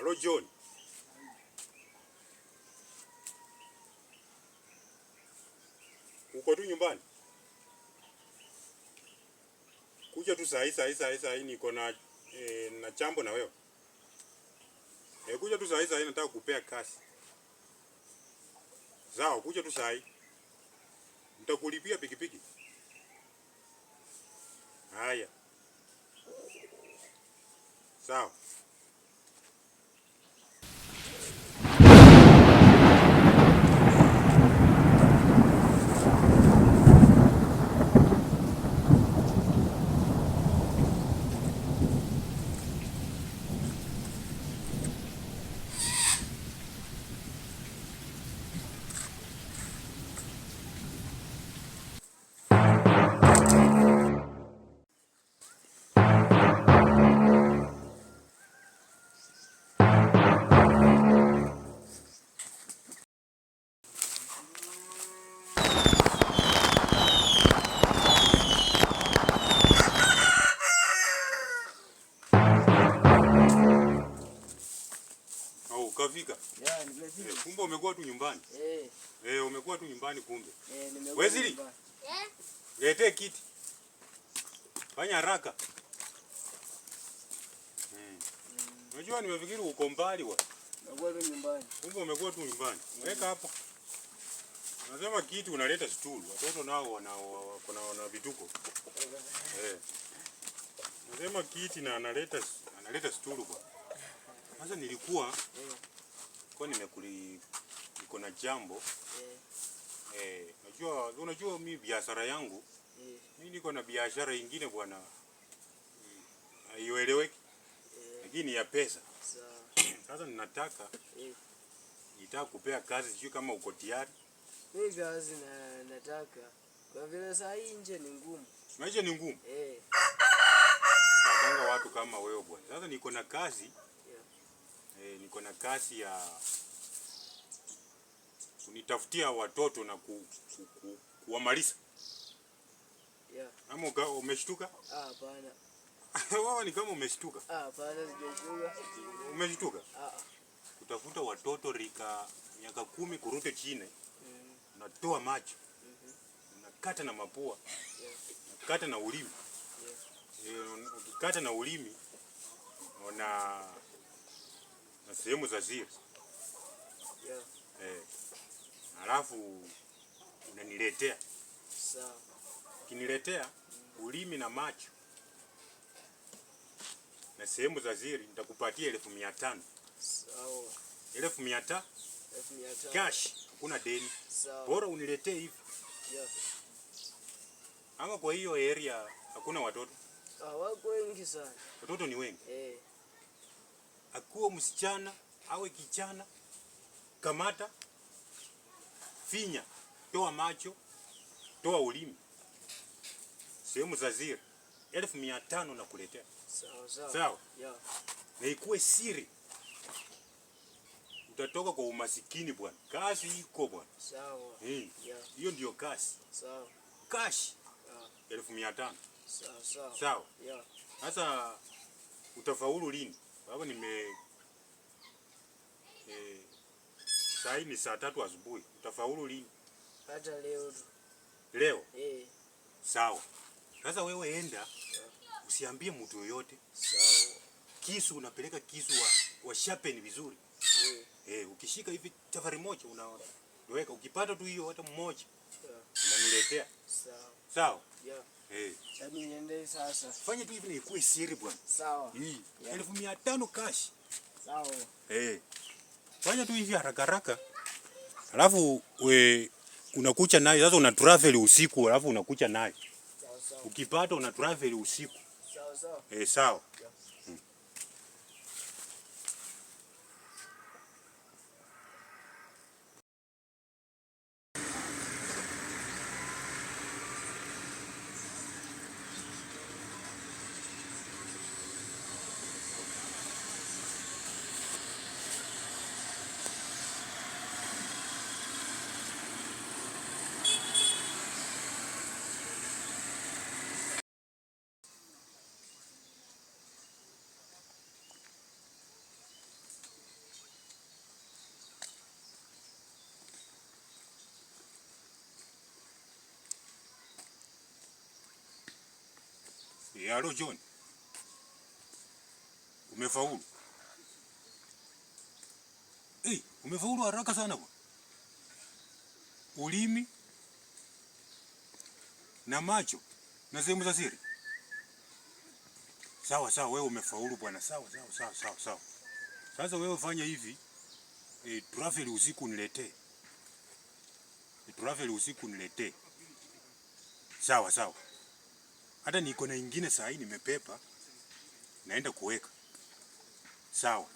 Halo John. Uko tu nyumbani? Kuja tu saa hii saa hii saa hii saa hii niko na na chambo na wewe. Kuja tu saa hii saa hii nataka kupea kazi. Sawa, kuja tu saa hii. Nitakulipia pikipiki. Haya. Sawa. Au ukafika? Yeah, nimefika. Kumbe umekuwa tu nyumbani. Eh, Umekuwa tu nyumbani kumbe. Nimekuwa Wesley. nyumbani. Letee kiti. Fanya haraka. Unajua nimefikiri uko mbali wa. Nimekuwa tu nyumbani. Kumbe umekuwa tu nyumbani. Weka hapo. Unasema kiti unaleta stulu. Watoto nao wana vituko. Eh. Unasema kiti na analeta stulu bwana. Sasa nilikuwa kwa niko na jambo. Eh, Unajua mimi biashara yangu, mimi niko na biashara ingine bwana. Haieleweki lakini ya pesa. Sawa. Sasa ninataka nitaka kupea kazi, sijui kama uko tayari. Mimi kazi na nataka. Kwa vile saa hii nje ni ngumu. Maisha ni ngumu. Nataka watu kama wewe bwana. Sasa niko na kazi. Niko na kazi ya kunitafutia watoto na kuwamaliza. Ama umeshtuka? Ah, hapana. Wewe ni kama umeshtuka. Ah, hapana, sijashtuka. Umeshtuka? Ah. Kutafuta watoto rika miaka 10 kurudi chini. Unatoa macho. Unakata na mapua. Unakata na ulimi. Ukikata na ulimi una na sehemu za siri. Alafu unaniletea. Sawa. Ukiniletea ulimi na macho na sehemu za siri nitakupatia 1500. Sawa. 1500? 1500. Cash, hakuna deni. Sawa. Bora uniletee hivi. Ama kwa hiyo area hakuna watoto? Ah, wako wengi sana. Watoto ni wengi. Akuwe msichana awe kijana, kamata, finya, toa macho, toa ulimi, sehemu za siri, 1500 nakuletea. Sawa, sawa. Sawa? Na ikuwe siri. Utatoka kwa umasikini bwana. Kazi iko bwana. Sawa. Hiyo ndio kazi. Sawa. Cash. 1500. Sawa, sawa. Sawa. Sasa utafaulu lini? Baba nime saa hii ni saa 3 asubuhi. Utafaulu lini? Hata leo tu. Leo? Sawa. Sasa wewe enda, usiambie mtu yoyote. Sawa. Kisu unapeleka kisu wa sharpen vizuri. Ukishika hivi safari moja unaweka, ukipata tu hiyo hata mmoja. Unaniletea. Sawa. Sawa? Sasa niende sasa. Fanya tu hivi na ikuwe siri bwana. Sawa. 1500 cash. Sawa. Fanya tu hivi haraka haraka. Alafu we unakucha nayo. Sasa una travel usiku, alafu unakucha nayo. Sawa, sawa. Ukipata una travel usiku. Sawa, sawa. Sawa. Hello John. Umefaulu? Hey, umefaulu haraka sana bwana. Ulimi na macho na sehemu za siri. Sawa sawa, wewe umefaulu bwana. Sawa sawa sawa sawa sawa. Sasa wewe fanya hivi, travel usiku niletee. Travel usiku niletee. Sawa sawa. Hata niko na ingine saa hii nimepepa, naenda kuweka. Sawa.